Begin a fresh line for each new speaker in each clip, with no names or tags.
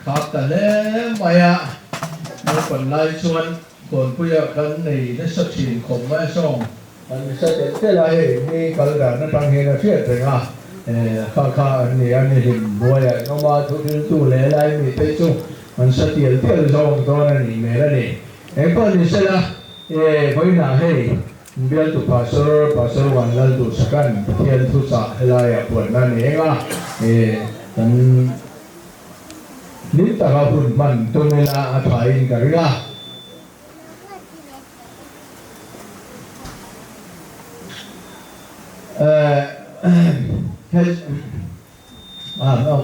Khak ta hle mai a, naupang lai chuan Kawnpuia kan nei nasa thin khawp mai sawng. Kan hre telh telh a, hei ni kal dan atang hian a hriat reng a, kha kha an ni a, ni hlim buaiah an awm a, thuhriltu leh lai mi te chu an sa tial tial zawng dawn a nih hmel a ni. Engpawh ni sela, vawiinah hei Bialtu Pastor, Pastor Vanlal Duhsakan Pathian thuchah helaiah puanna a ni eng a, kan hlim taka hun hman tum ila a thain ka ring a.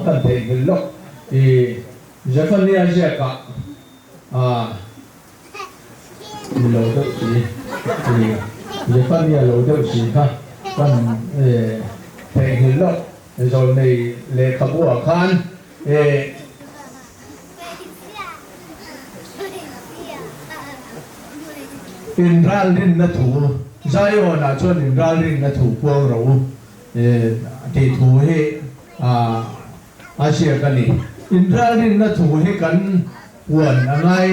Kan theihnghilh lawk i Zephaniah ziakah Ni lo deuh si, i Zephania lo deuh si kha kan theihnghilh lawk zawlnei lehkhabu ah khan e Inralrinna thu, Zion ah chuan inralrinna thu puang rawh u tih thu hi a ziak a ni. Inralrinna thu hi kan Huan a ngai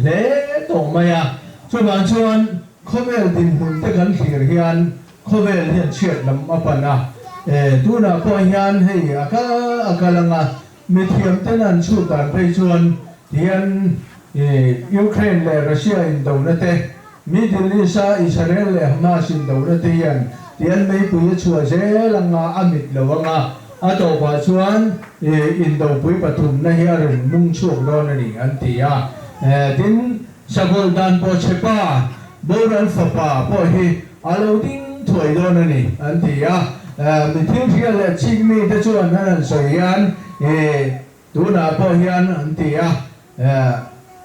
hle tawh mai a, chuvang chuan khawvel dinhmun te kan thlir hian khawvel hian chhiat lam a pan a, e tunah pawh hian hei a kal a kal ang a, mithiam ten an chhut dan phei chuan tihian e Ukraine leh Russia indona te, Middle East a Israel leh Hamas indona te hian. Tian meipui a chhuah zel anga a mit lo anga a tawpah chuan indopui pathumna hi a rawn mung chhuak dawn a ni an ti a. Tin, Sakawlh dan pawh chhepa boral fapa pawh hi a lo ding thuai dawn a ni an ti a. Mi thil hria leh chik mite chuan an han sawi hian tunah pawh hian an ti a.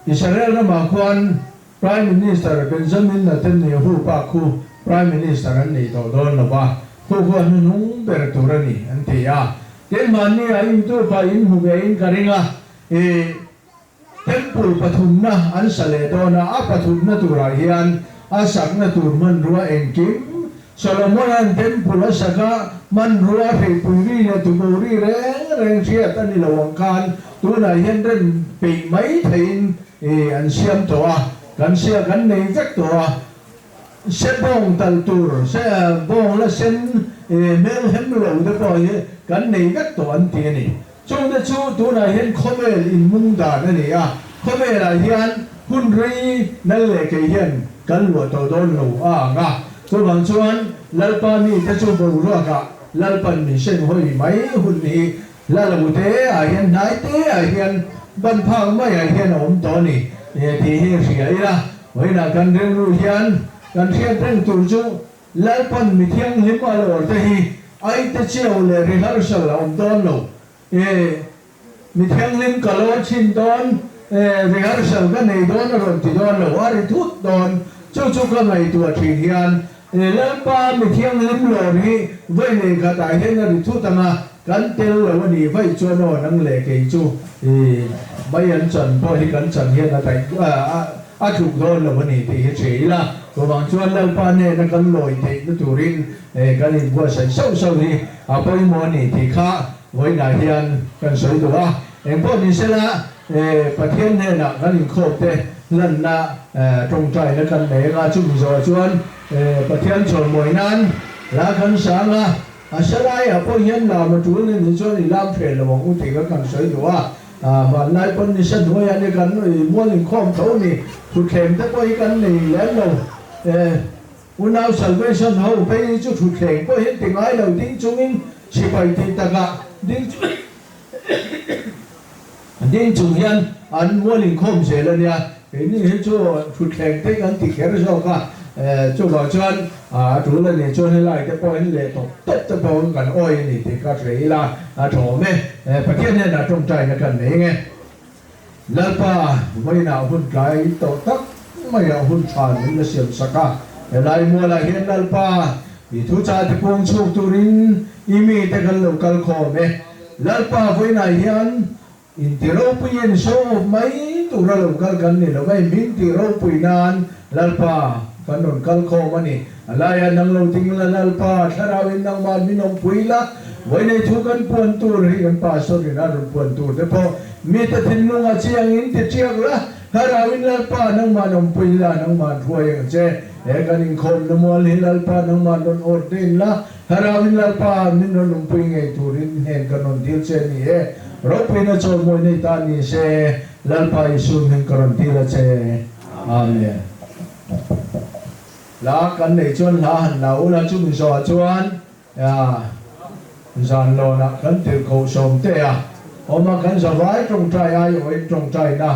Israel ramah khuan Prime Minister Benjamin Netanyahu pa khu Prime Minister an nei tawh dawn lo va, khu khu a hnuhnung ber tur a ni an ti a. Tin, mahni a intu pa in hmu ve in ka ring a, i Temple pathumna an sa leh dawn a, a pathumna turah hian a sakna tur hmanrua engkim Solomona'n Temple a sak a, hmanrua hreipui ri leh tubo ri reng reng hriat a ni lo ang khan tunah hian rem peih mai theihin I an siam tawh a, kan sia kan nei vek tawh a, se bawng tal tur, se bawng la sen hmel hem lo te pawh hi kan nei vek tawh an ti a ni. Chungte chu tunah hian khawvel inmung dan a ni a, khawvelah hian hun rei nal leh kei hian kan luah tawh dawn lo a ang a, chuvang chuan Lalpa mite chu boruakah Lalpan min seng hawi mai hun hi Hla lo te ah hian hnai te ah hian ban phak mai ah hian a awm tawh a ni tih hi hria ila, vawiinah kan rilru hian kan hriat reng tur chu Lalpan mi thianghlim a lawr te hi ai te chiau leh rehearsal a awm dawn lo e, mi thianghlim ka lawr chhin dawn e, rehearsal ka nei dawn a rawn ti dawn lo, a ri thut dawn, chu chu ka ngaihtuah thin hian e Lalpa mi thianghlim lawr hi vawi nei khatah hian a ri thut ang a, Kan tel lo a nih vaih chuan aw nang leh kei chu i mai an chan pawh hi kan chan hian a daih a tluk dawn lo a ni tih hi hria ila, chuvang chuan Lalpa hnena kan lawi theihna turin kan inbuatsaih sauh sauh hi a pawimawh a ni tih kha vawiinah hian kan sawi duh a. Engpawh ni sela Pathian hnenah kan inkhawp te hlanna tawngtaina kan nei anga chumi zawhah chuan Pathian chawlhmawi nan la kan sang a. A hre laiah pawh hian lam a tul a nih chuan i lam hreh lo ang u tih kha kan sawi duh a. Hmanlai pawn ni sa hnuaiah nia kan mual inkhawm tho ni, thutthleng te pawh hi kan nei lem lo. Unau Salvation ho phei hi chu thutthleng pawh hian ti ngai lo ding chungin sipai tih takah ding ding chung hian an mual inkhawm zel a nia. Keini hi chu thutthleng te kan ti kher zawk a, chuvang chuan a tul a nih chuan helai te pawh in leh tawp tawp te pawh kan awi a ni tih ka hre ila a thawm e. Pathian hnenah tawngtaina kan nei nge. Lalpa vawiinah hun tlai tawh tak maiah hun tha min la siam sak a, helai mualah hian Lalpa i thuchah te puang chhuak turin i mite kan lo kal khawm e. Lalpa vawiinah hian Inti ropui in show off mai tura lo kal kan ni lo mai, min tih ropui nan Lalpa kan rawn kal khawm a ni. A laiah nang lo ding la Lalpa, thlarau in nangmah min awmpui la, vawi nei thu kan puan tur hi kan pastor in a rawn puan tur te pawh mite thinlung a chiang in ti tiak la, thlarau in Lalpa nangmah awmpui la, nangmah hruai ang che. He kan inkhawmna mual hi Lalpa nangmah rawn ordain la, Thlarauin Lalpa min rawn awmpui ngei turin hnen kan rawn dil che a ni e. Ropuina chawimawi nei ta ni se, Lalpa Isu hming ka rawn dil a che. Amen. Hla kan neih chuan hla han la ula chumi zawhah chuan zan lawnah kan tirhkoh sawmte a awm a, kan zavai tawngtai aiawhin tawngtaina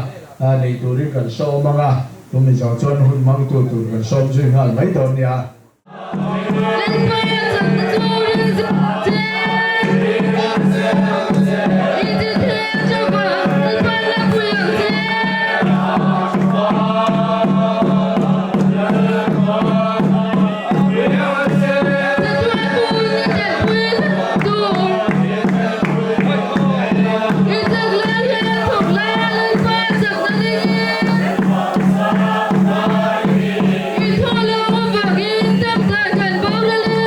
nei turin kan sawm ang a, chumi zawh chuan hun hmangtu tur kan sawm zui nghal mai dawn nia.
I thaw lo avangin tam tak kan boral e.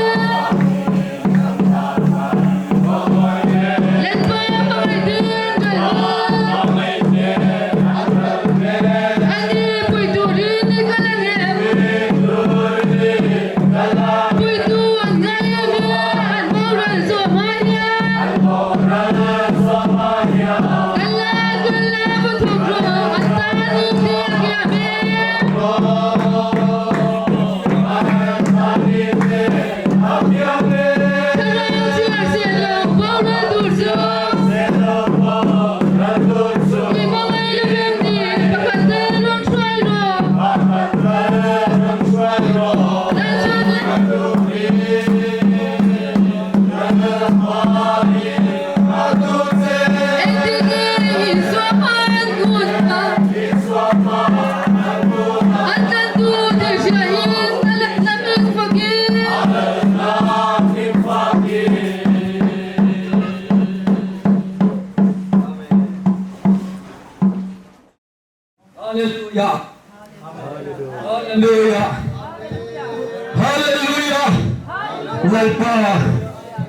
Lalpa,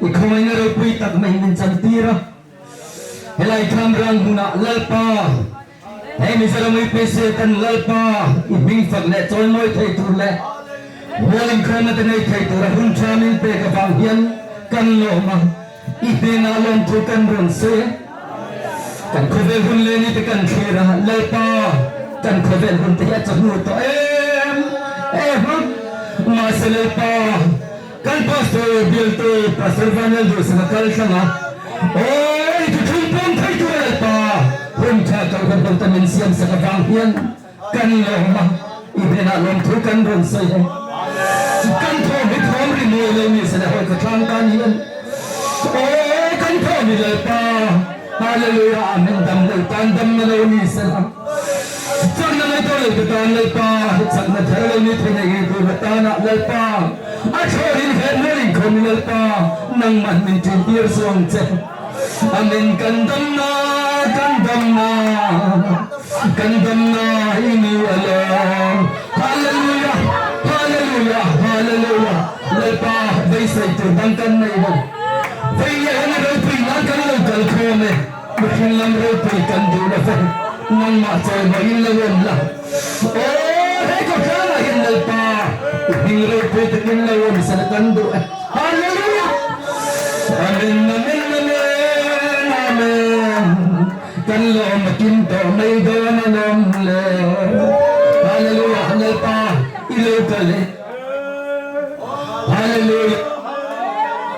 i khawngaihna ropui tak mai min chantir a. Helai thlamrang hmunah Lalpa, he Mizoram UPC tan Lalpa i hming fak leh chawimawi thei tur leh mual inkhawmna te nei thei tura hun tha min pek avang hian kan lawm a, i hnenah lawmthu kan rawn sawi e. Kan khawvel hun leh ni te kan thlir a, Lalpa, kan khawvel hun te hi a chahnu tawh em em a, mahse Lalpa, Kan Pastor bialtu Pastor Vanlal Duhsaka kal tlang a, Aw i thuthlung pawm thei tur a Lalpa, hun tha kal hun ho ta min siam sak avang hian kan lawm a, i hnenah lawmthu kan rawn sawi he. Kan thawm hi thawm ri mawi lo ni se le hawi khawthlang tan hian Aw kan thawm hi Lalpa, Hallelujah Amen dam lo tan dam na lo ni se la. Chakna mai tawh lo te tan Lalpa, chakna thar lo ni thei nei tur la tanah Lalpa, a thlawrin he mual inkhawm i Lalpa, nangmah min ṭin tir suh ang che. Amen kan damna, kan damna, kan damna i ni alawm. Hallelujah, Hallelujah, Hallelujah, Lalpa beisei tur dang kan nei lo. Vei leh hna ropui nan kan lo kal khawm e. Mihring lam ropui kan duh lo ve, nangmah chawimawiin lo awm la. Aw, he khawtlangah hian Lalpa, i hming ropui takin lo awm sela kan duh e. Hallelujah! Amen, amen, amen, amen. Kan lawm a kim tawh mai dawn alawm le. Hallelujah, Lalpa, i lo kal e. Hallelujah!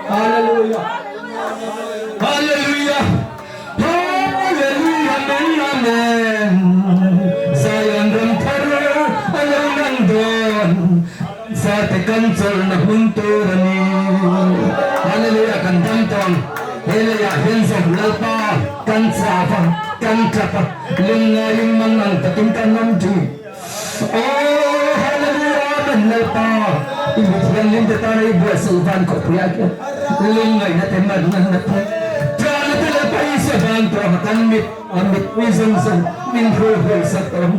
Hallelujah! Hallelujah Hallelujah Amen Amen Zion ram thar a lo lang dawn Fate kan chawlhna hmun tur a ni Hallelujah kan dam tawng he leiah hian zawm Lalpa kan chau a kan tap a lungngaiin mangang takin kan awm thin Aw Hallelujah Amen Lalpa i mi thianghlim te tana i buatsaih van khawpui ah khian lungngaihna te manganna te ṭahna te Lalpa Isua van tawh a kan mit a mitpui zawng zawng min hruai hruai sak awm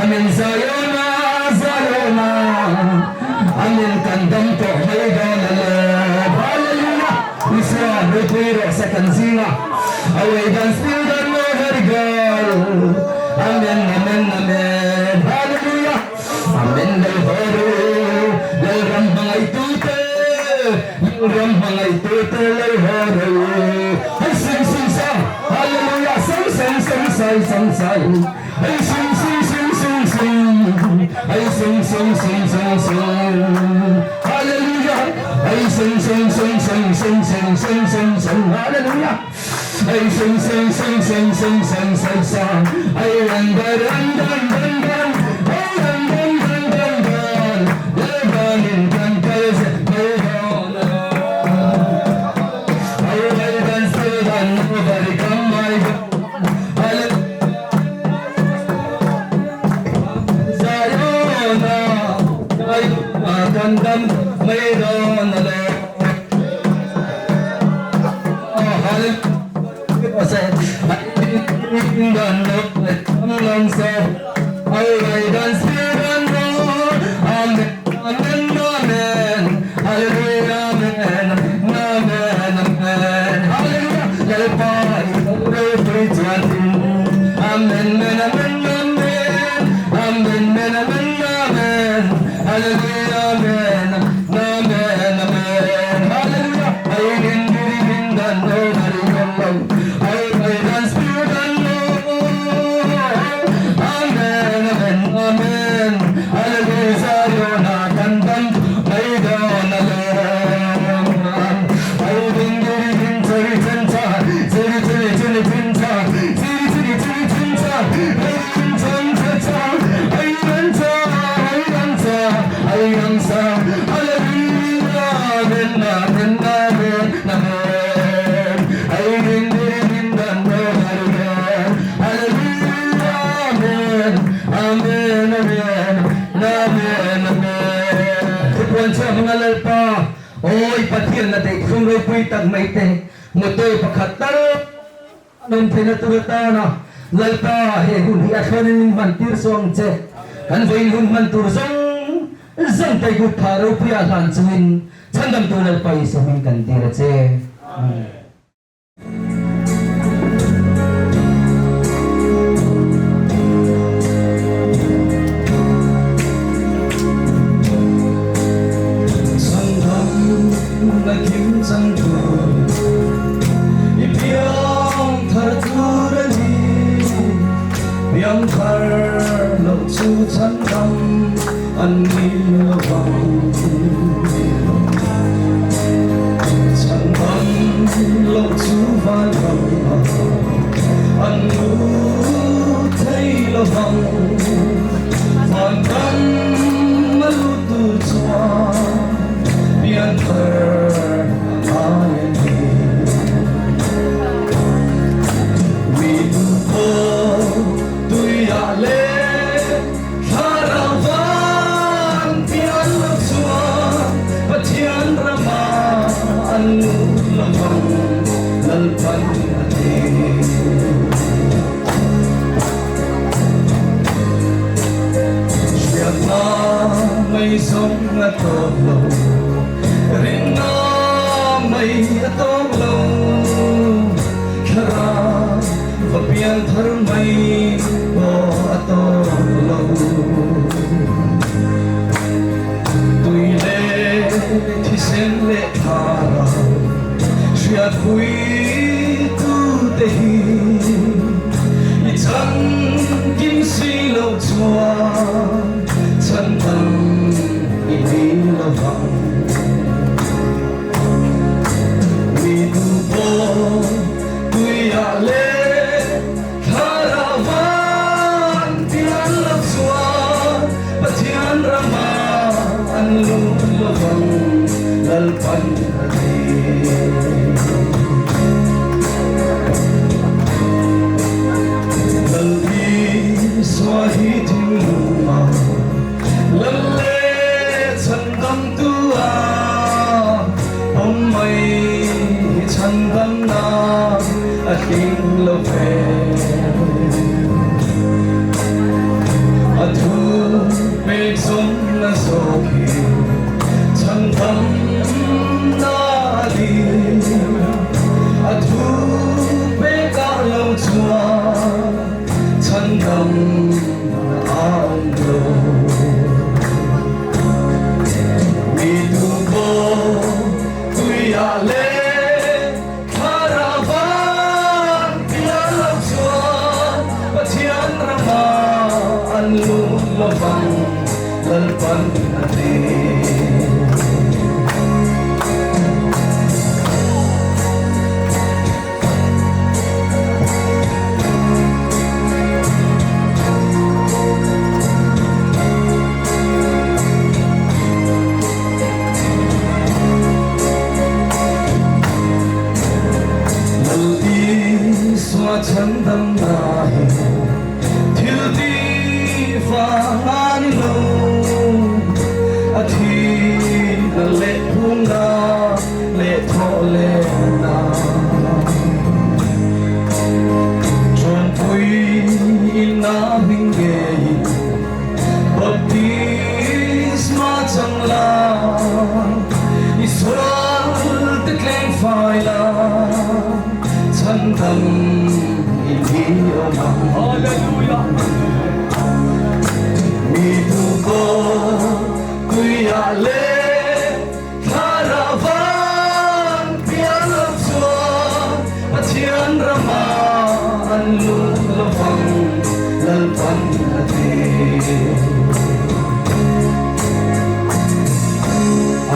Amen Zion ah Zion ah Amen kan dam tawh mai dawn a lawm Hallelujah Isua ropui rawh se kan zingah Away dan still dan over girl Amen amen amen Hallelujah Amen Lal haw ru Lal ram hmangaih tu te Lal ram hmangaih tu te Lal haw ru Hei sing sing sa Hallelujah Sing sing sing sai sing sai Hei sing sing sing sing sing Hei sing sing sing sing sing Hallelujah Hei sing sing sing sing sing sing sing sing sing Hallelujah Hei sing sing sing sing sing sing sing sa Hei ran da ran dan dan dan Hei ran dan dan dan dan Lalban in kan kal zel mai dawn a Hei hei dan sel dan nobody come my God Hallelujah Zion-a Zion-a kan dam mai dawn a lo. Awi Pathian na deih ropui tak mai te motor pakhat tal An awm theihna tur atana Lalpa he hun hi a thlawnin min hman tir suh ang che. Kan vawiin hun hman tur zawng. Zangtai kut phah ropuia hlan chungin Chhandamtu Lalpa Isua hming kan dil a che. Amen.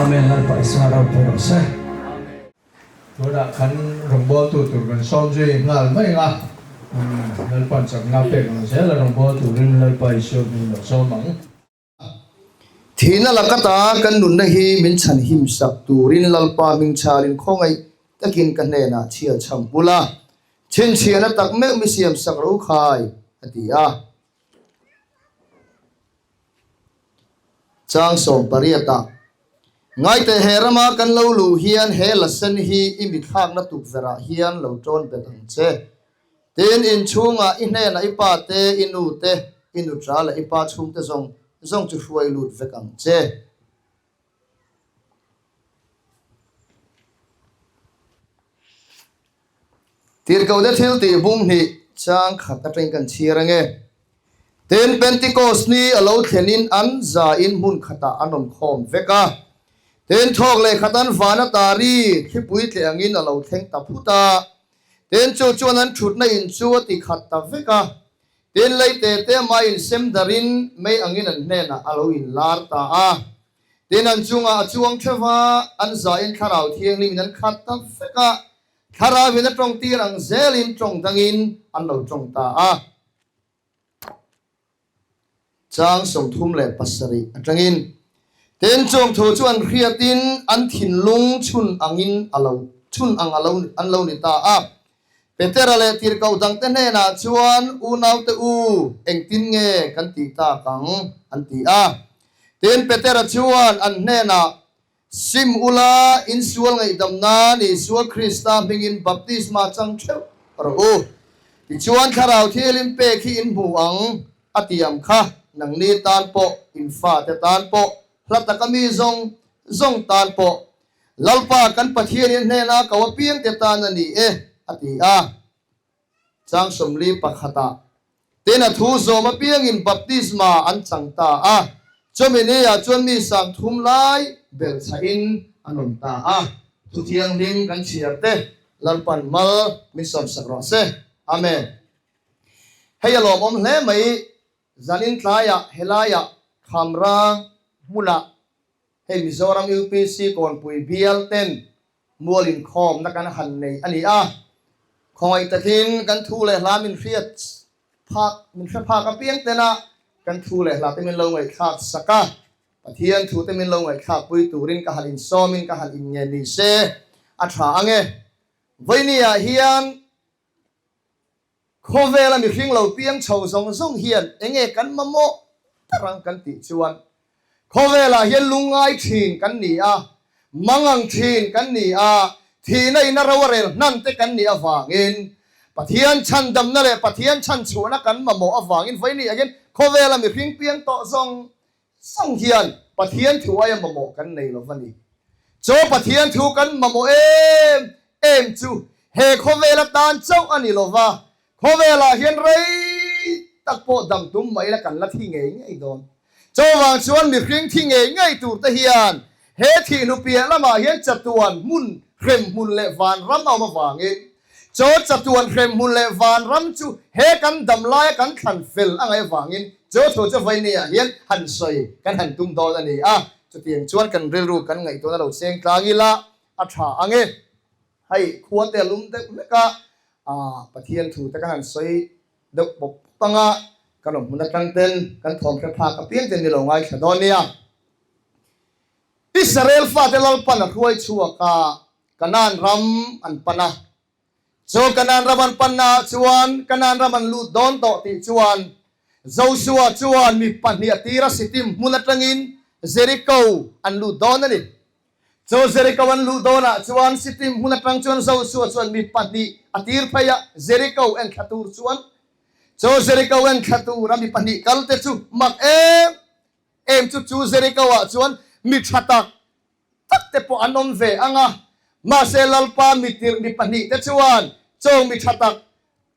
Amen Lalpa Isua ropui rawh se. Tunah khan rawngbawltu tur kan sawm zui nghal mai ang a, Lalpa'n chakna pek ang zel a rawngbawltu turin Lalpa Isua hming lo sawm ang.
Thihna lakata kan nunna hi min chhanhim sak turin Lalpa hming chhalin khawngaih takin ka hnenah chhiat chham bula chhinchhiahna tak meuh mi siam sak ro khai, a ti a. Chang 18 ah, Ngaite he rama kan lo luh hian he lasen hi i mithlakna tukverhah hian lo tawn bet ang che. Tin, inchhungah i hnenah i pa te, i nu te, i nutra leh i pa chhungte zawng. zawng chu hruai lut vek ang che. Tirhkohte thil tih bung hnih chang khat atangin kan chhiar ange. Tin, Pentecost ni a lo thlenin an zain hmun khatah an rawn khawm vek a. Tin, thawk leh khat an van a tari thlipui tleh angin a lo thleng ta phut a. Tin, chu chuan an thutna in chu a ti khat ta vek a. Tin, lei te te mai in sem darin mei angin an hnenah a lo inlar ta a. Tin, an chungah a chuang theuh va, an zain Thlarau Thianghlimin an khat ta vek a. Thlarauin a tawng tir ang zelin tawng dangin an lo tawng ta a. Chang 37 atangin, Tin, chung thu chu an hriatin an thinlung chhun angin a lo chhun ang a lo an lo ni ta a. Petera leh tirhkoh dangte hnenah chuan, Unaute u, engtin nge kan tih tak ang? an ti a. Tin, Petera chuan an hnenah, Sim ula, in sual ngaihdam nan Isua Krista hmingin baptisma chang theuh rawh u. Tichuan Thlarau Thianghlim pek hi in hmu ang, a tiam kha nangni tan pawh, in fate tan pawh, hla taka mi zawng zawng tan pawh, Lalpa kan Pathianin hnena ko apiangte tan a ni e, a ti a. Chang 41 ah Tin, a thu zawm apiangin baptisma an chang ta a, chumi ni-ah chuan mi 3000 lai belhchhahin an awm ta a. Thu thianghlim kan chhiar te Lalpan mal min sawmsak rawh se. Amen. Hei a lawmawm hle mai, zanin tlaiah helaiah Khamrang hmunah hei Mizoram UPC Kawnpui bial ten Mual inkhawmna kan han nei a ni a, khawngaih takin kan thu leh hla min hriat phak, min hre phak apiang tena kan thu leh hla te min lo ngaihthlak sak a, Pathian thu te min lo ngaihthlak pui turin ka han insawmin ka han inngen ni se a tha ang e. Vawinia hian Khawvela mihring lo piang chho zawng zawng hian enge kan mamawh ber ang kan tih chuan khawvelah hian lungngai thin kan ni a, mangang thin kan ni a, thihna in a ro a rel hnan te kan nih avangin Pathian chhandamna leh Pathian chhanchhuahna kan mamawh avangin vawiin ah hian khawvela mihring piang tawh zawng Zawng hian Pathian thu aia mamawh kan nei lo va ni. Chaw Pathian thu kan mamawh em em chu he khawvel atan chauh a ni lo va, khawvelah hian rei tak pawh dam tum mai la kan la thi ngei ngei dawn. Chaw vang chuan mihring thi ngei ngei tur te hian he thihnu piah lamah hian chatuan hmun hrem hmun leh vanram a awm avangin Chaw chatuan hremhmun leh vanram chu he kan dam laia kan thlan fel a ngaih avangin chaw thu chu vawinia hian han sawi kan han tum dawn a ni a, chutiang chuan kan rilru kan ngaihtuahna lo cheng tlang ila a tha ang e. Hei khua te a lum deuh hlek a, Pathian thu te kan han sawi deuh pawp pawp ang a, kan awm hmun atang ten kan thawm hre phak apiang ten ni lo ngaithla dawn nia. Israel fate Lalpan a hruai chhuak a, Kanaan ram an pan a. Chu Kanaan ram an pannaah chuan Kanaan ram an lut dawn tawh tih chuan Joshua chuan mi pahnih a tir a Sittim hmun atangin Jeriko an lut dawn a ni. Chu Jeriko an luh dawnah chuan Sittim hmun atang chuan Joshua chuan mi pahnih a tir phei a, Jeriko en thla tur chuan. Chu Jeriko en thla tura mi pahnih kalte chu mak em em chu chu Jeriko-ah chuan mi tha tak tak te pawh an awm ve ang a, mahse Lalpa mi tirh mi pahnih te chuan chawng mi tha tak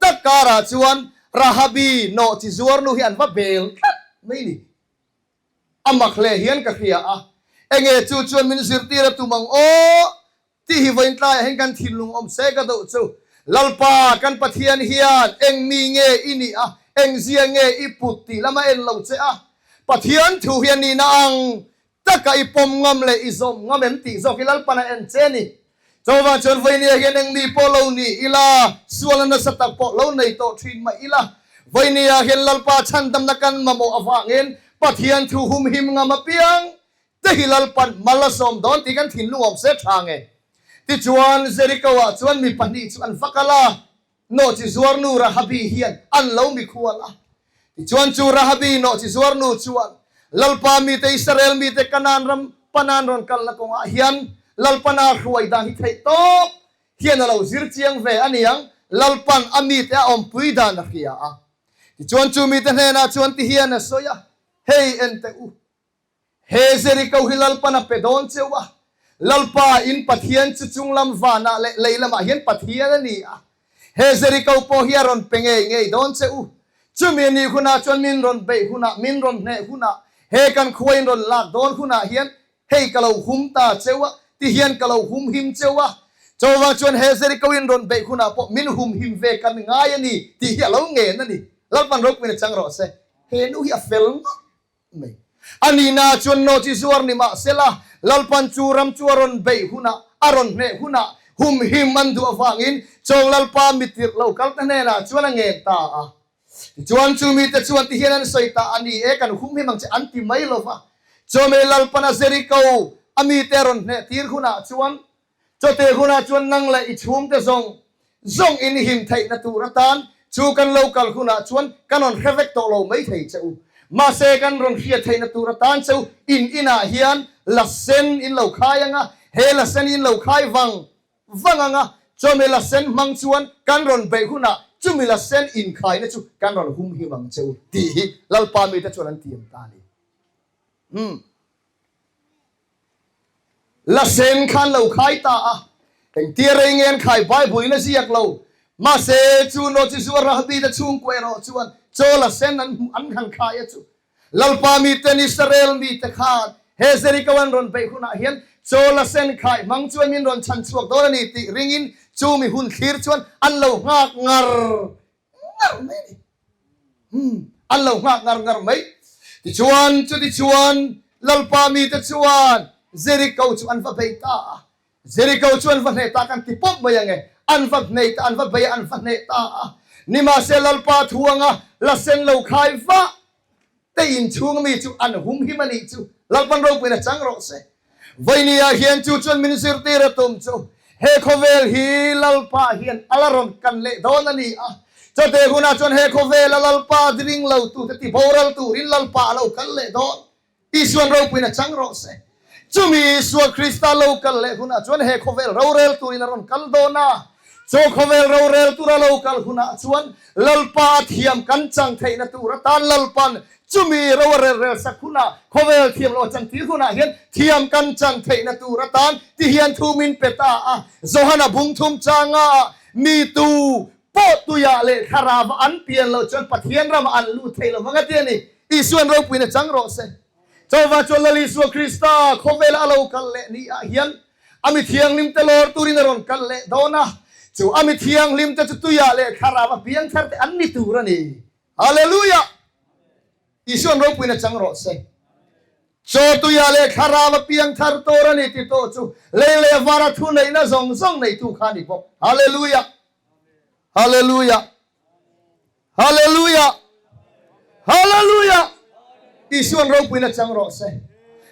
tak karah chuan Rahabi nawh chi zuar nu hi an va bel tlat mai ni. A mak hle hian ka hria a, enge chu chuan min zirtir a tum ang aw Tih hi vawiin tlaiah hian kan thinlung awm se ka duh chu. Lalpa kan Pathian hian eng mi nge i nih a, eng zia nge i put tih lama en lo che a. Pathian thu hi a nihna ang taka i pawm ngam leh i zawm ngam em tih zawk hi Lalpan a en che a ni. Chuvang chuan vawinia hian eng mi pawh lo ni ila, sualna nasa tak pawh lo nei tawh thin mah ila, vawinia hian Lalpa chhandamna kan mamawh avangin Pathian thu humhim ngam apiang Te hi Lalpan mal a sawm dawn tih kan thinlung awm se tha nge. Tichuan, Jeriko-ah chuan mi pahnih chu an va kal a, nawhchi zuarnu Rahabi hian an lo mikhual a. Tichuan chu Rahabi nawhchi zuarnu chuan, Lalpa mite Israel mite Kanaan ram panan rawn kalna kawngah hian Lalpana hruai dan hi theih tawp hian a lo zir chiang ve a niang, Lalpan a mite a awmpui dan a hria a. Tichuan chu mite hnenah chuan ti hian a sawi a. Hei en teh u, he Jeriko hi Lalpan a pe dawn cheu a, Lalpa in Pathian chu chunglam vanah leh lei lamah hian Pathian a ni a, he Jeriko pawh hi a rawn pe ngei ngei dawn che u. Chumi ni hunah chuan min rawn beih hunah, min rawn hneh hunah, he kan khua in rawn lak dawn hunah hian Hei ka lo hum ta cheu a, ti hian ka lo hum him cheu a. Chawva chuan he Jeriko in rawn beih hunah pawh min hum him ve kan ngai a ni tih hi a lo ngen a ni. Lalpan ropuiin a chang rawh se. He nu hi a fel ngawt mai. A nihna chuan nawchi zuar ni mah sela, Lalpan chu ram chu a rawn beih hunah, a rawn hneh hunah hum him an duh avangin Chawng Lalpa mitirh lo kalte hnenah chuan a ngen ta a. Tichuan chu mite chuan ti hian an sawi ta a ni e, kan humhim ang che an ti mai lo va. Chawhmeh Lalpana Jeriko a mite a rawn hneh tir hunah chuan, chawte hunah chuan nang leh i chhungte zawng zawng in him theihna tur atan chu kan lo kal hunah chuan kan rawn hre vek tawh lo mai thei che u. Mahse kan rawn hriat theihna tur atan cheu in inah hian la sen in lo khai ang a, he la sen in lo khai vang Vang anga chawhmeh la sen hmang chuan kan rawn beih hunah chumi la sen inkhaina chu kan rawn humhim ang che u tih hi Lalpa mite chuan an tiam ta a ni. Umm. La sen khan lo khai ta a, engtia rei nge an khai Bible in a ziak lo. Mahse chu nawchi zuar Rahabi te chhungkua erawh chuan chaw la sen an an han khai a chu Lalpa miten Israel mite khan he Jeriko an rawn beih hunah hian chaw la sen khai hmang chuan min rawn chhan chhuak dawn a ni tih ringin chu mi hun thlir chuan an lo nghak ngar ngar mai a ni. Umm, an lo nghak ngar ngar mai. Tichuan, chutichuan Lalpa mite chuan Jeriko chu an va bei ta a. Jeriko chu an va hneh ta kan ti pawp mai ang e. An va hneh ta, an va bei a, an va hneh ta a. Nimahse Lalpa thu anga la sen lo khai vah te inchhung mi chu an hum him a nih chu Lalpan ropuiin a chang rawh se. Vawinia hian chu chuan min zirtir a tum chu he khawvel hi Lalpa hian a la rawn kan leh dawn a ni a. Chawte hunah chuan he khawvela Lalpa ring lo tute ti boral turin Lalpa a lo kal leh dawn. Isuan ropuiin a chang rawh se. Chumi Isua Krista lo kal leh hunah chuan he khawvel rorel turin a rawn kal dawn a. Chaw khawvel rorel tura lo kal hunah chuan Lalpa a thiam kan chang theihna tur atan Lalpan chumi ro a rel rel sak hunah khawvel thiam lo a chang tir hunah hian thiam kan chang theihna tur atan ti hian thu min pe ta a. Johana bung thum changa mi tu pawh tuiah leh thlarava an pian loh chuan Pathian ramah an lut thei lo vang a ti a ni. Isuan ropuiin a chang rawh se. Chauva chuan Lal Isua Krista khawvela a lo kal leh ni ah hian a mi thianghlim te lawr turin a rawn kal leh dawn a, chu a mi thianghlim te chu tuiah leh thlarau a piang thar te an ni tur a ni. Hallelujah! Isuan ropuiin a chang rawh se. Chaw tuiah leh thlarau a piang thar tur a ni ti tawh chu lei leh vara thuneihna zawng zawng neitu kha a ni bawk. Hallelujah! Hallelujah! Hallelujah! Hallelujah! Isuan ropuina chang rawh se.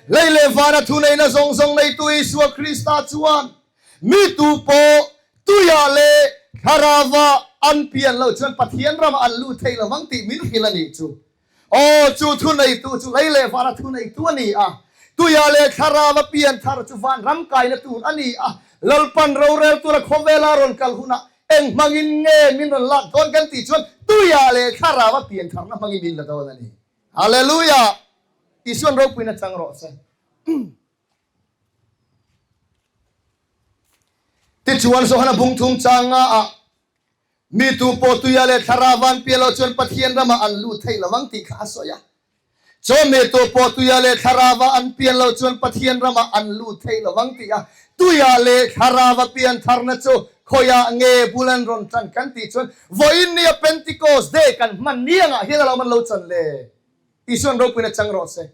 Lei leh vana thuneihna zawng zawng neitu Isua Krista chuan mi tu pawh tuiah leh thlarauah an pian loh chuan Pathian ramah an lut thei lo vang tih min hrilh a nih chu. Aw, chu thuneitu chu lei leh vana thuneitu a ni a, tuiah leh thlarau a pian thar chu van ram kaina tur a ni a, Lalpan rorel tura khawvela rawn kal hunah eng hmangin nge min rawn lak dawn kan tih chuan tuiah leh thlarau a pian tharna hmangin min la dawn a ni. Hallelujah! Isuan ropuina chang rawh se. Tichuan Johana bung thum changa ah Mi tu pawh tuia leh thlarau van pian lo chuan Pathian ramah an lut thei lo vang tih kha a sawi a. Chaw mi tu pawh tuia leh thlarauva an pian lo chuan Pathian ramah an lut thei lo vang tih a. Tuia leh thlarauva pian tharna chu khawiah nge bul an rawn tan kan tih chuan vawiin nia Pentecost Day kan hman ni angah hian a lo man lo chan le. Isuan ropuina chang rawh se.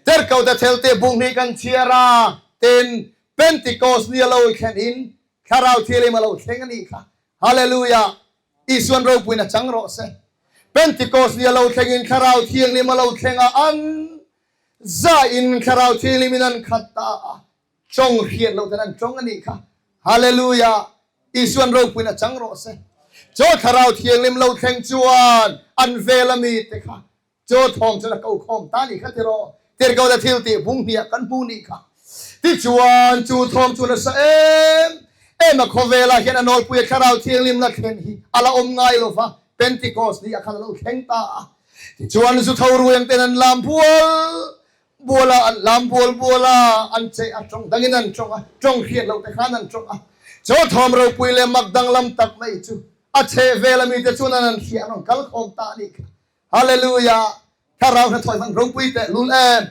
Terkauta thelte bunghnih kan chhiar a, tin Pentecost ni a lo thlen in Thlarau Thianghlim a lo thleng a nih kha. Hallelujah! Isuan ropuiin a chang rawh se. Pentecost ni a lo thlengin Thlarau Thianghlim a lo thleng a, an zain Thlarau Thianghlimin an khat ta a, tawng hriat loh ten an tawng a nih kha. Hallelujah! Isuan ropuiin a chang rawh se. Chaw Thlarau Thianghlim lo thleng chuan an vel a mite kha Chaw thawng chuan a ko khawm ta nih kha tiraw? Tirhkohna thil tih bung hniah kan hmu nih kha. Tichuan, chu thawng chu nasa em em a khawvelah hian a nawlpuia Thlarau Thianghlimna thlen hi a la awm ngai lo va, Pentecost ni ah khan a lo thleng ta a. Tichuan zu tho ruiang ten an lam bual bual a, an lam bual bual a, an che a, tawng dangin an tawng a, tawng hriat loh te khan an tawng a. Chaw thawm ropui leh mak danglam tak mai chu a chhehvel a mite chuan an an hria an rawn kal khawm ta a nih kha. Hallelujah! Thlarau hnathawih hman ropui teh lul em!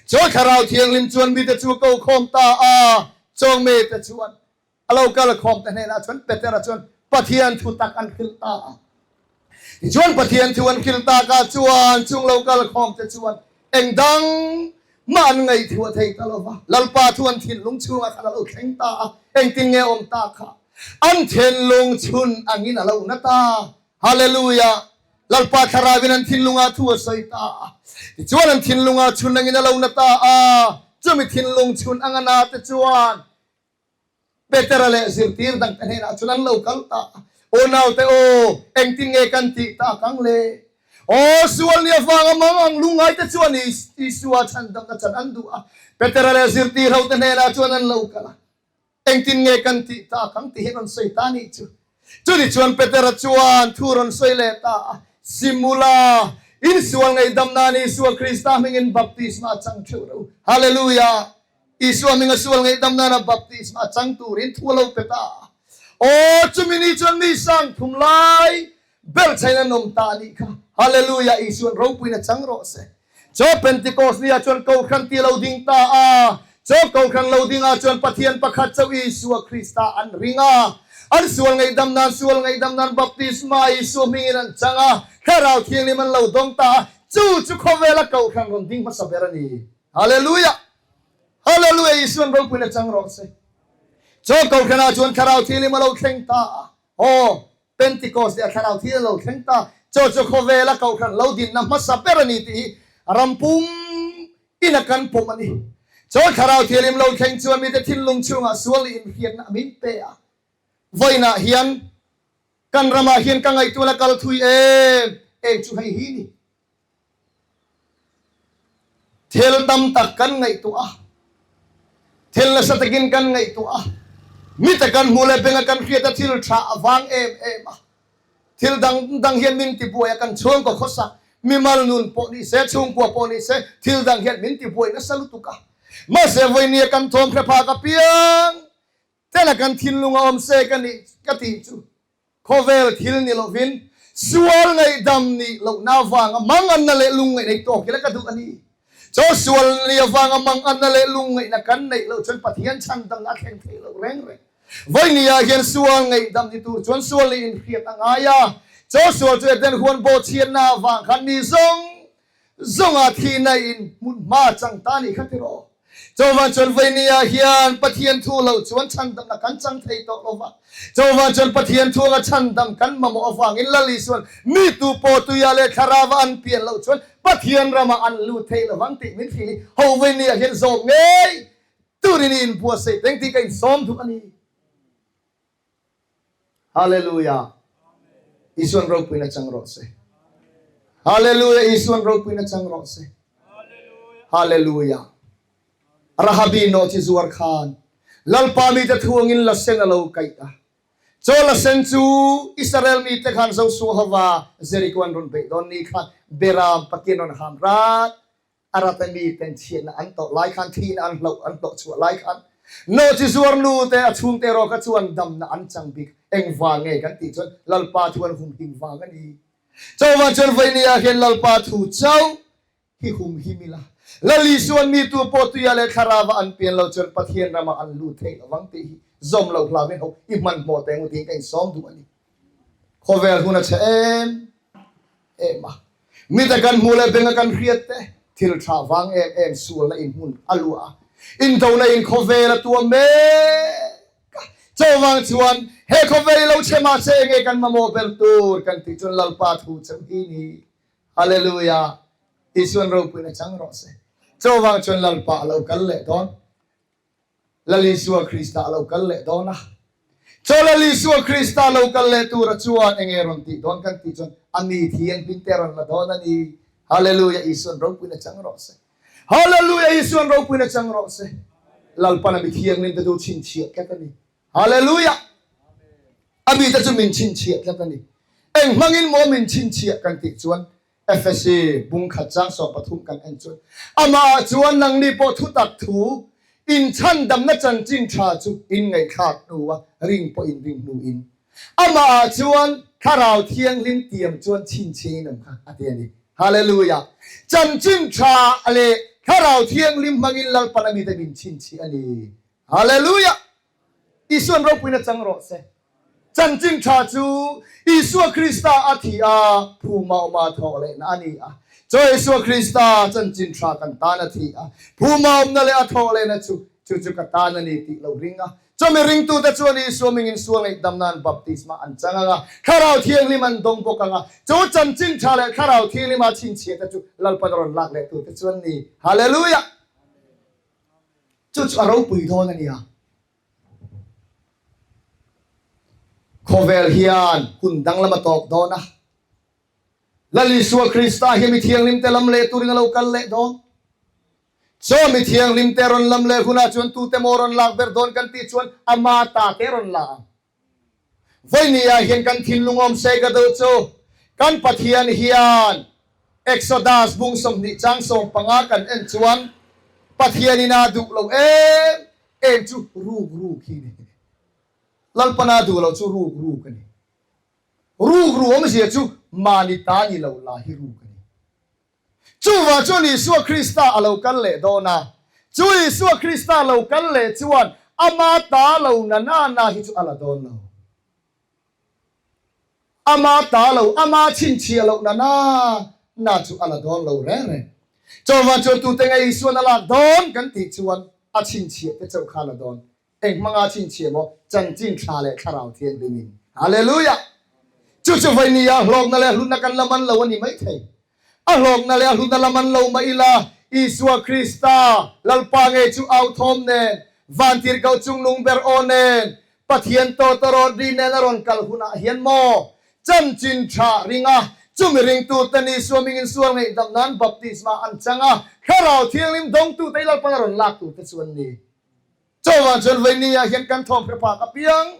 Chaw Thlarau Thianghlim chuan mite chu a ko khawm ta a, chawng mite chuan A lo kal khawm te hnenah chuan Petera chuan Pathian thu tak an hrilh ta a. Tichuan Pathian thu an hrilh takah chuan chung lo kal khawm te chuan eng dang mah an ngaihtuah thei ta lo va. Lalpa thu an thinlung chhungah khan a lo thleng ta a, engtin nge awm ta kha? An thinlung chhun angin a lo na ta. Hallelujah! Lalpa thlarauin an thinlungah thu a sawi ta a. Tichuan an thinlungah chhun angin a lo na ta a, chumi thinlung chhun anga na te chuan Petera leh zirtir dangte hnenah chuan an lo kal ta a, Aw naute aw, engtin nge kan tih tak ang le? Aw sual ni avanga mang ang lungngaite chuan Isua chhandamna chan an duh a. Petera leh zirtir hote hnenah chuan an lo kal a, Engtin nge kan tih tak ang tih hi rawn sawi ta nih chu. Chuni chuan Petera chuan thu rawn sawi leh ta a, Simula, insual ngaihdam nan Isua Krista hmingin baptisma chang theuh ro. Hallelujah! Isua hminga sual ngaihdam nana baptisma a chang turin thu a lo pe ta a. Aw, chumi ni chuan mi sang thum lai belhchhain an awm ta a nih kha. Hallelujah! Isua'n ropuiin a chang rawh se. Chaw Pentecost ni ah chuan Kohhran ti lo ding ta a. Chaw Kohhran lo ding ah chuan Pathian pakhat chauh Isua Krista an ring a. An sual ngaihdam nan sual ngaihdam nan baptisma Isua hmingin an chang a, Thlarau Thianghlim an lo dawng ta a. Chu chu khawvela Kohhran rawn ding hmasa ber a ni. Hallelujah! Hallelujah! Isuan ropuina chang rawh se. Chaw Kohhranah chuan Thlarau Thianghlim a lo thleng ta a. Aw, Pentecost leh a Thlarau Thianghlim a lo thleng ta. Chaw chu khawvela Kohhran lo dinna hmasa ber a ni tih hi ram pum ina kan pawm a ni. Chaw Thlarau Thianghlim lo thleng chuan mite thinlung chhungah sual leh inhriatna a min pe a. Vawiinah hian kan ramah hian ka ngaihtuahna kal thui em em chu hei hi ni. Thil tam tak kan ngaihtuah a, thil nasa takin kan ngaihtuah a, mite kan hmuh leh benga kan hriat a thil tha a vang em em a. Thil dang dang hian min tibuai a, kan chhungkaw khawsa, mimal nun pawh ni se, chhungkua pawh ni se, thil dang hian min tibuai nasa lutuk a. Mahse vawinia kan thawm hre phak apiang tela kan thinlung a awm se ka nih ka tih chu Khawvel thil ni lovin sual ngaihdam nih lohna avanga manganna leh lungngaihna i tawk ila ka duh a ni. Chaw sual ni avanga manganna leh lungngaihna kan neih loh chuan Pathian chhandamna a thleng thei lo reng reng. Vawinia hian sual ngaihdam ni tur chuan sual nih inhriat a ngai a. Chaw sual chu Eden huan bawhchhiatna avang khan mi zawng Zawnga thihna in hmun hma chang ta nih kha tiraw? Chauvan chuan Vainia hian Pathian thu lo chuan chhandamna kan chang thei tawh lo va. Chauvan chuan Pathian thu anga chhandam kan mamawh avangin Lal Isuan mi tu pawh tuia leh thlarava an pian loh chuan Pathian ramah an lut thei lovang tih min hrilh hi ho Vainia hian zawm ngei turin i inbuatsaih teng tih ka insawm duh a ni. Hallelujah. Isuan ropuina chang rawh se. Hallelujah. Isuan ropuina chang rawh se. Hallelujah. Rahabi no chi zuar khan Lalpa mi te thuangin la sen a lo kaih a. Chaw la sen chu Israel mi te khan Josua hova Jericho an rawn beih dawn ni khan Beram pakin rawn ham rat A rat a mi ten chhiatna an tawh lai khan, thihna an hloh an hlawh chhuah lai khan nawhchi zuar nu te a chhungte erawh kha chuan damna an chang bik. Engvang nge kan tih chuan Lalpa thu an humhim vang a ni. Chauhvang chuan vawinia hian Lalpa thu chauh hi humhim ila, Lal Isuan mi tu pawh tuia leh thlarava an pian lo chuan Pathian ramah an lut thei lovang tih hi zawm loh hlauhin ho i hmanhmawh teh ngu tiin ka insawm duh a ni. Khawvel hun a chhe em em a. Mite kan hmuh leh benga kan hriat te thil tha vang em em sualna in hmun a luah a, indona in khawvel a tuam mek a. Chuvang chuan he khawvel i lo chhe mahse enge kan mamawh ber tur kan tih chuan Lalpa thu chauh hi ni. Hallelujah! Isuan ropuina chang rawh se. Chuvang chuan Lalpa a lo kal leh dawn. Lal Isua Krista a lo kal leh dawn a. Chaw Lal Isua Krista lo kal leh tura chuan enge rawn tih dawn kan tih chuan a mi thianghlim te a rawn la dawn a ni. Hallelujah Isuan ropuina chang rawh se. Hallelujah Isuan ropuina chang rawh se. Lalpan a mi thianghlim te chu chhinchhiah tlat a ni. Hallelujah A mi te chu min chhinchhiah tlat a ni. Eng hmangin maw min chhinchhiah kan tih chuan. Efesi bung khat chang 13 kan en chuan, Amah ah chuan nangni pawh thutak thu in chhandamna chanchin tha chu in ngaihthlak hnu a, ring pawh in ring hnu in Amah ah chuan Thlarau Thianghlim tiam chuan chhinchhiah in awm kha a ti a ni. Hallelujah! Chanchin tha leh Thlarau Thianghlim hmangin Lalpan a mite min chhinchhiah a ni. Hallelujah! Isuan ropuina chang rawh se. Chanchin tha chu Isua Krista a thi a, phuma awma thawh lehna a ni a. Chaw Isua Krista chanchin tha kan tan a thi a, phuma awmna leh a thawh lehna chu, chu chu ka tan a ni tih lo ring a. Chawmi ringtute chuan Isua mingin sual ngaihdam nan baptisma an chang ang a, Thlarau Thianghlim an dawng bawk ang a. Chu chanchin tha leh Thlarau Thianghlima chhinchhiah te chu Lalpan a rawn lak leh tute chu an ni. Hallelujah! Chu chu a ropui dawn a nia. Khawvel hian hun danglam a tawk dawn a. Lal Isua Krista hi mi thianghlimte lam leh turin a lo kal leh dawn. Chaw mi thianghlimte rawn lam leh hunah chuan tute maw rawn lak ber dawn kan tih chuan ama ta te rawn la ang. Vawinia hian kan thinlung awm se ka duh chu kan Pathian hian Exodus bung 20 chang 15 kan en chuan Pathianin a duh lo em em chu ruk ruk hi ni. Lalpana duh lo chu ruk ruk a ni. Ruk ruk awmzia chu mahni ta ni lo la hi ruk a ni. Chuvah chuan Isua Krista a lo kal leh dawn a, chu Isua Krista lo kal leh chuan ama ta lo na na na hi chu a la dawn lo. Ama ta lo, ama chhinchhiah loh na na na chu a la dawn lo reng reng. Chuvah chuan tute nge Isuan a lak dawn kan tih chuan a chhinchhiah te chauh kha a la dawn. Eng hmanga chhinchhiah maw? Chanchin Thla leh Thlarau Thianghlimin. Hallelujah! Chu chu vawinia hlawkna leh hlutna kan la man lo a ni maithei. A hlawkna leh a hlutna la man lo mah ila, Isua Krista, Lalpa ngei chu au thawm nen, vantirhkoh chungnung ber aw nen, Pathian tawtawrawt ri nen a rawn kal hunah hian maw chanchin tha ring a, chumi ringtuten Isua mingin sual ngaihdam nan baptisma an chang a, Thlarau Thianghlim dawngtute i Lalpan a rawn lak turte chu an ni. Chuvang chuan vawinia hian kan thawm hre phak apiang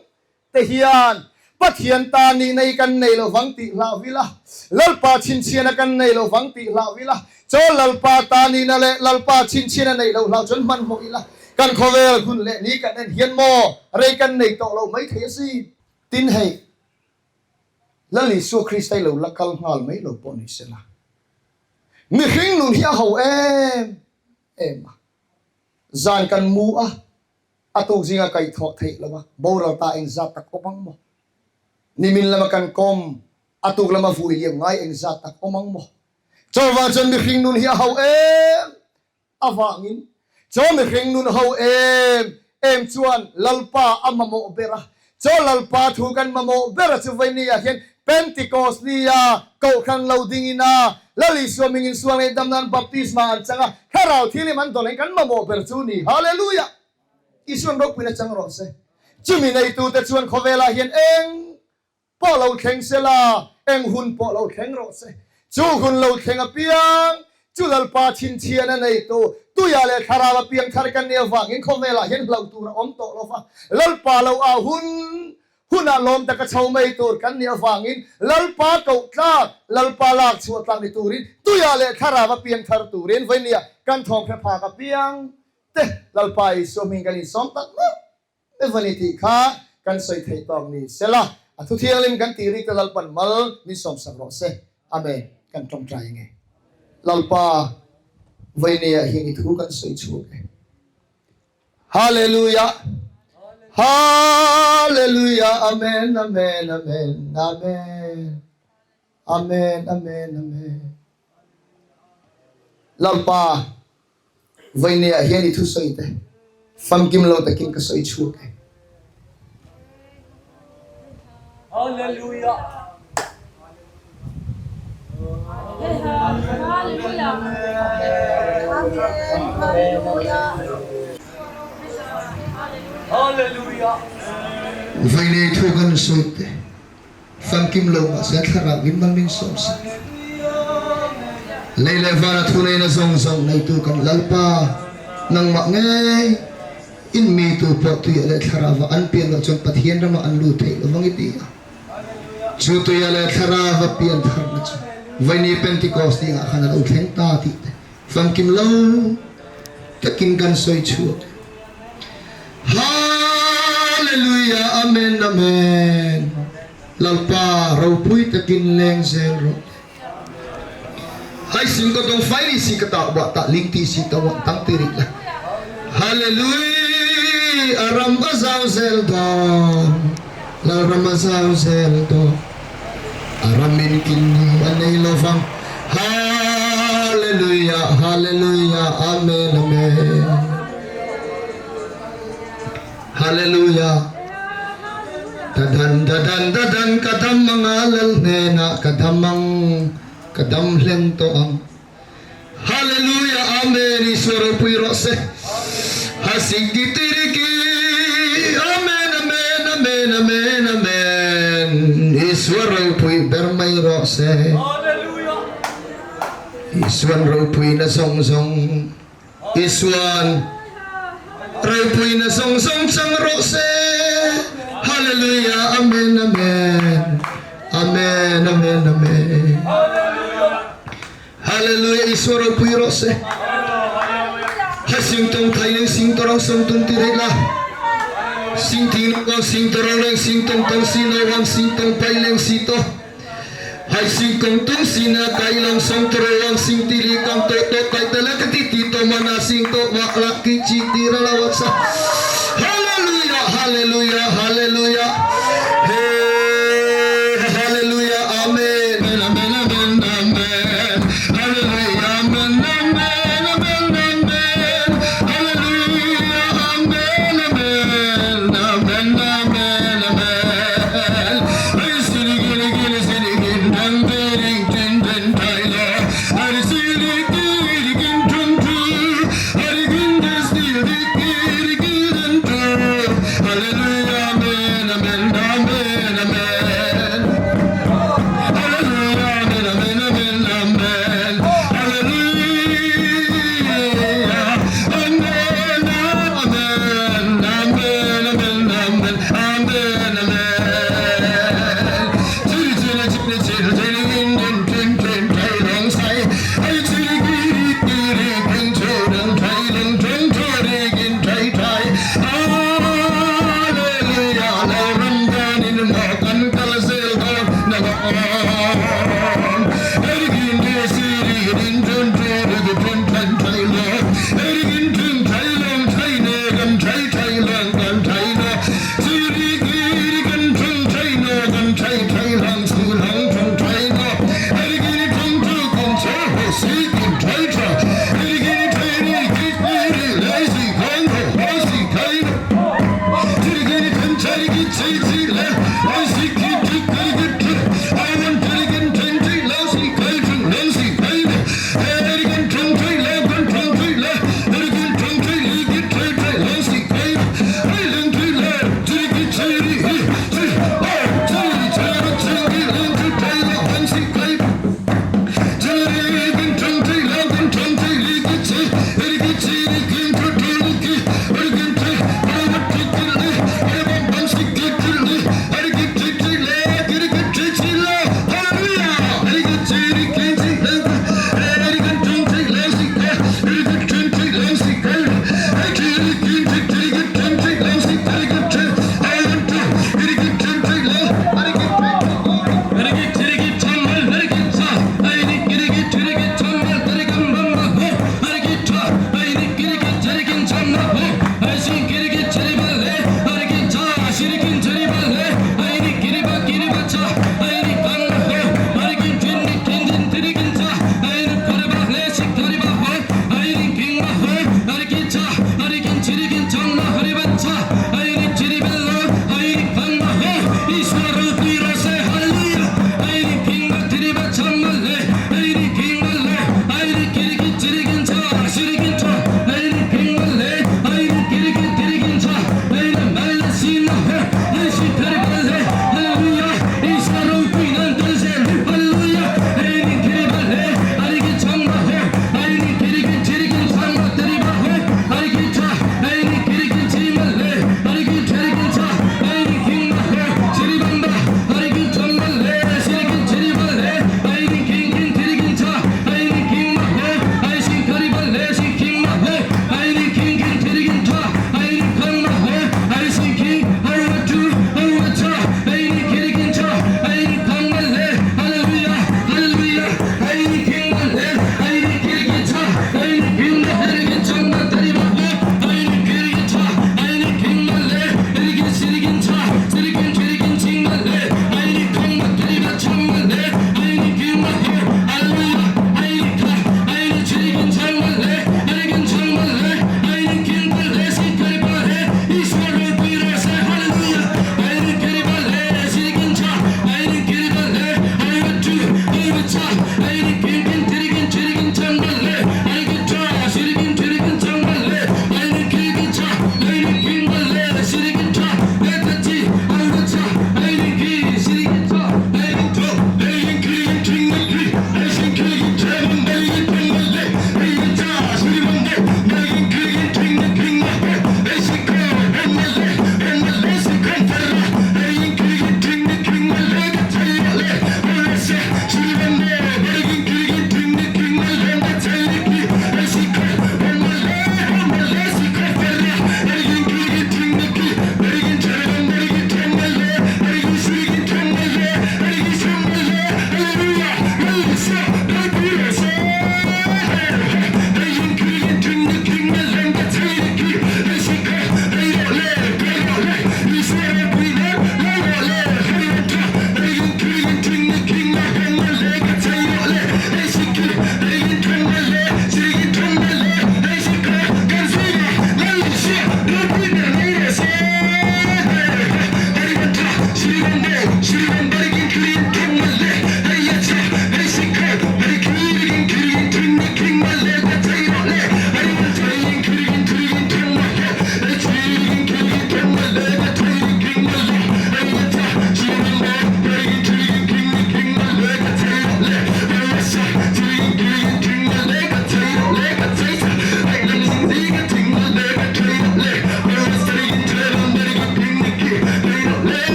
te hian Pathian ta nihna hi kan nei lo vang tih hlah vil a, Lalpa chhinchhiana kan nei lo vang tih hlah vil a, chaw Lalpa ta nihna leh Lalpa chhinchhiana neih loh hlau chuan hmanhmawh ila, kan khawvel hun leh ni kan en hian maw rei kan nei tawh lo mai thei asin. Tin hei, Lal Isua Krista hi lo la kal nghal mai lo pawh ni sela, mihring nun hi a ho em em a. Zan kan mu a, a tuk zinga kaih thawh theih lo a, boral ta engzat tak awm ang maw? Nimin lama kan kawm, a tuk lama vui liam ngai engzat tak awm ang maw? Chawva chuan mihring nun hi a ho em avangin, chaw mihring nun ho em em chuan Lalpa a mamawh ber a, Chaw Lalpa thu kan mamawh ber a chu vawinia hian Pentecost nia Kohhran lo dingin a, Lal Isua mingin sual ngaihdam nan baptisma an chang a, Thlarau Thianghlim an dawn ang kan mamawh ber chu ni. Hallelujah! Isuan ropuina chang rawh se. Chumi neitute chuan khawvelah hian eng pawh lo thleng se la, eng hun pawh lo thleng rawh se. Chu hun lo thleng apiang chu Lalpa chhinchhian a neitu tuiah leh thlarau a piangthar kan nih avangin khawvelah hian hlauh tur a awm tawh lo va. Lalpa lo au hun hunah lawm taka chho mai tur kan nih avangin Lalpa koh tlak, Lalpa lak chhuah tlak ni turin tuiah leh thlarau a piangthar turin vawinia kan thawm hre phak apiang te Lalpa Isua hming kan insawm tak meuh Evani tih kha kan sawi theih tawk ni sela, a thu thianghlim kan tih rik te Lalpan mal min sawmsak rawh se. Amen. Kan tawngtai ange. Lalpa, vawinia hian i thu kan sawi chhuak e. Hallelujah. Hallelujah. Amen. Amen. Amen. Amen. Amen. Amen. Amen. Lalpa, Vawinia hian i thusawi te famkim lo takin ka sawi chhuak e.
Hallelujah. Hallelujah.
Vawinia i thu kan sawi te. Famkim lo mahse thlarau in mal min sawm sak. Lei leh vana thuneihna zawng zawng neitu kan Lalpa, nangmah ngei in mi tu pawh tuiah leh thlarauva an pian loh chuan Pathian ramah an lut theih lovang i ti a. Chu tuiah leh thlarauva pian tharna chu. Vaini Pentecost dingah khan a lo thleng ta tih te famkim lo takin kan sawi chhuak. Hallelujah Amen Amen Lalpa ropui takin leng zel rawh. Hai sing ko tong fai ni si ka ta wa ta ling ti si ta wa tang ti ri la. Hallelujah aram a zau zel dawn Lalram a zau zel dawn Aram in kin ni a nei lovang Hallelujah Hallelujah Amen Amen Hallelujah Dadan dadan dadan ka dam anga lal hnenah ka dam ang ka dam hlen tawh ang Hallelujah Amen Isua ropui rawh se Hasiktitiriki Amen Amen Amen Amen Amen Isua ropui ber mai rawh se Isuan ropuina zawng zawng Isuan ropuina zawng zawng chang rawh se. Hallelujah Amen Amen Amen Amen Amen Hallelujah Isua ropui rawh se. Ha sing tong thai leng sing torong song tung ti rei la. Sing ting lo sing torong leng sing tong tong si no wang sing tong pai leng si to. Hai sing kong tung si na kai long song tro wang sing ti li kang to to kai te la ti ti to mana sing to wa la ki chi ti ra la wa sa Hallelujah Hallelujah Hallelujah Hey Hallelujah Amen Amen Amen Amen Hallelujah Amen Amen Amen Amen Hallelujah Amen Amen Amen Amen Amen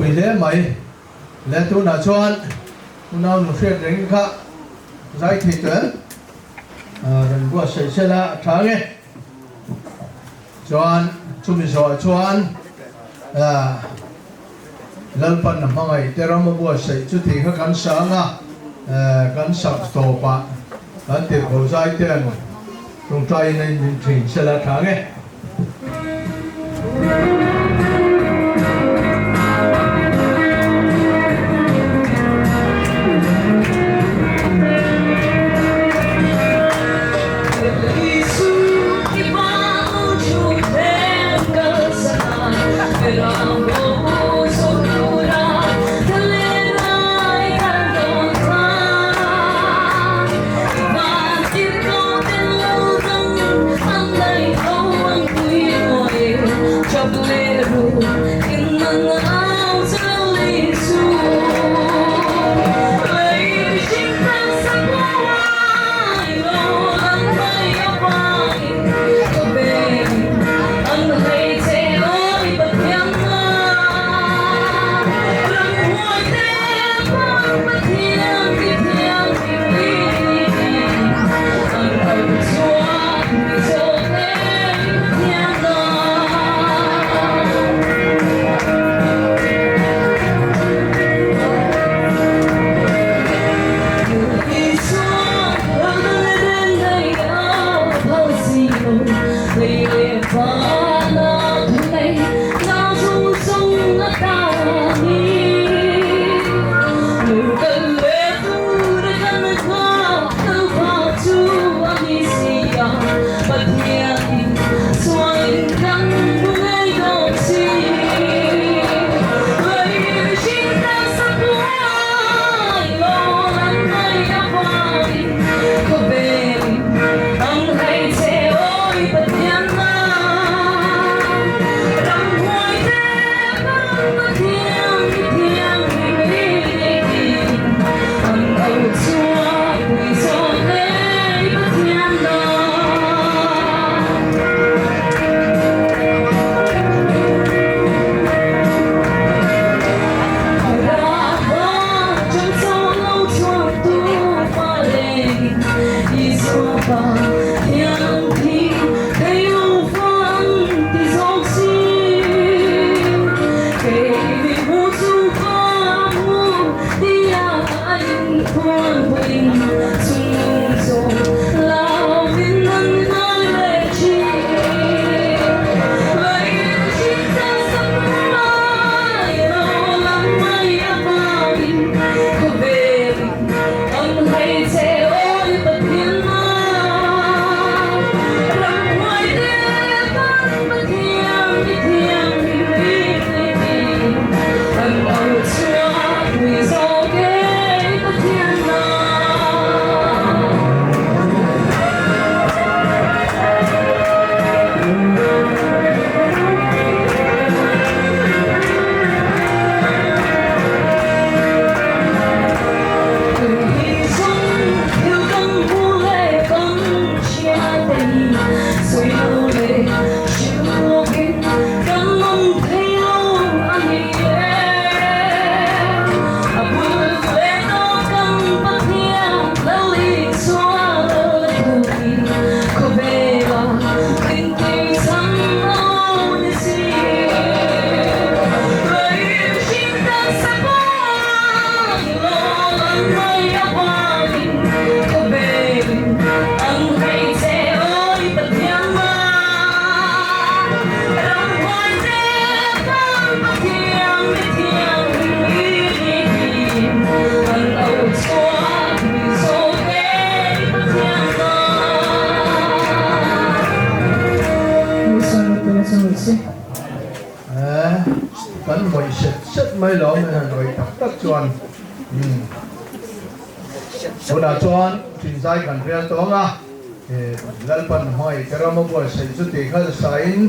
Ropui hle mai. Le tunah chuan unau nu hriat reng kha zai thei tawh em? Rawn buatsaih sela a tha nge. Chuan chumi zawhah chuan Lalpan a hmangaih te ram a buatsaih chu tih kha kan sang a, kan sak tawpah kan tirhkoh zai ten tawngtaiin a inrin thin sela a tha nge. Kan mawih set set mai lo mai han rawih tak tak chuan tunah chuan thinzai kan rel tawng a, Lalpan hmangaih te ram a buatsaih chu tih kha sain.